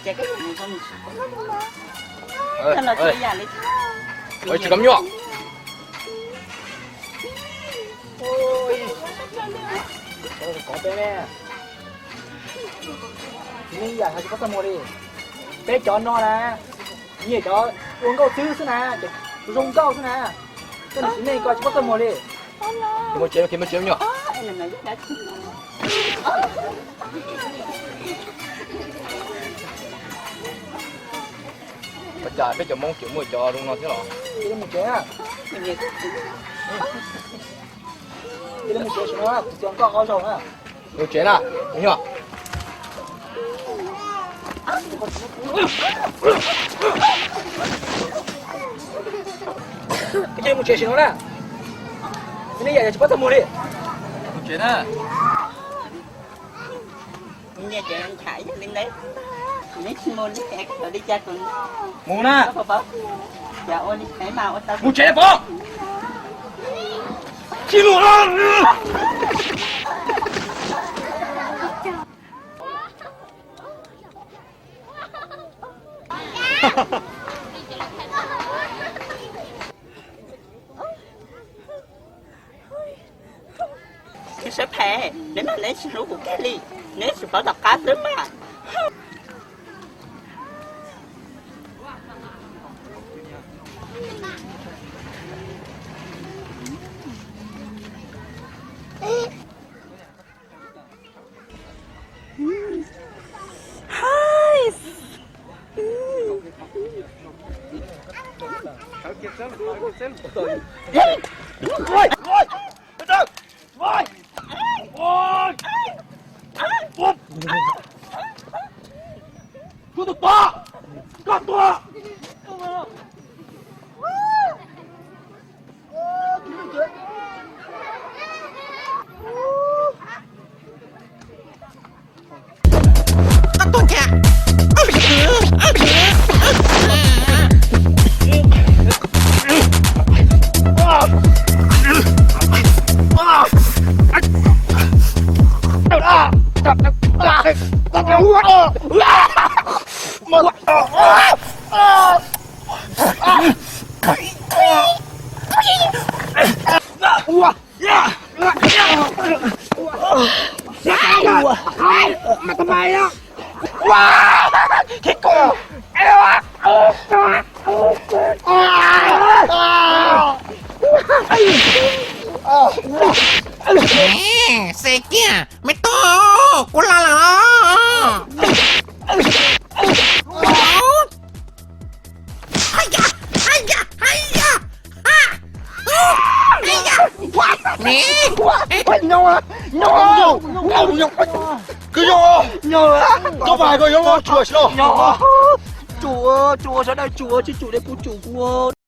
Tsis kam nyuaj. Peb cov no na, nyiam cov ua nkauj xwb xwb na, zoo nkauj xwb na. Koj niam txiv nej ko tsis paub txaj muag li. Ua cas peb cov Hmoob tseem muaj cov zoo no thiab los? Mus tsev na. Mus tsev, tus coj nkoj qhov zaug na. Mus tsev na, me nyuam. Mus tsev sim no na. Nej yam tsis paub txaj muag li. Mus tsev na. Mus na. Mus tsev pov. Tsis mus. Tsis sawv phem, neb mas neb tsis hlub kuv kiag li, neb tsis paub tom qab xwb mas. Xes kiag, me tub, kuv los lawm. Koj mas koj yuav tsum tsuav sawv daws tsum tsis tsum li kuv tsum kuv.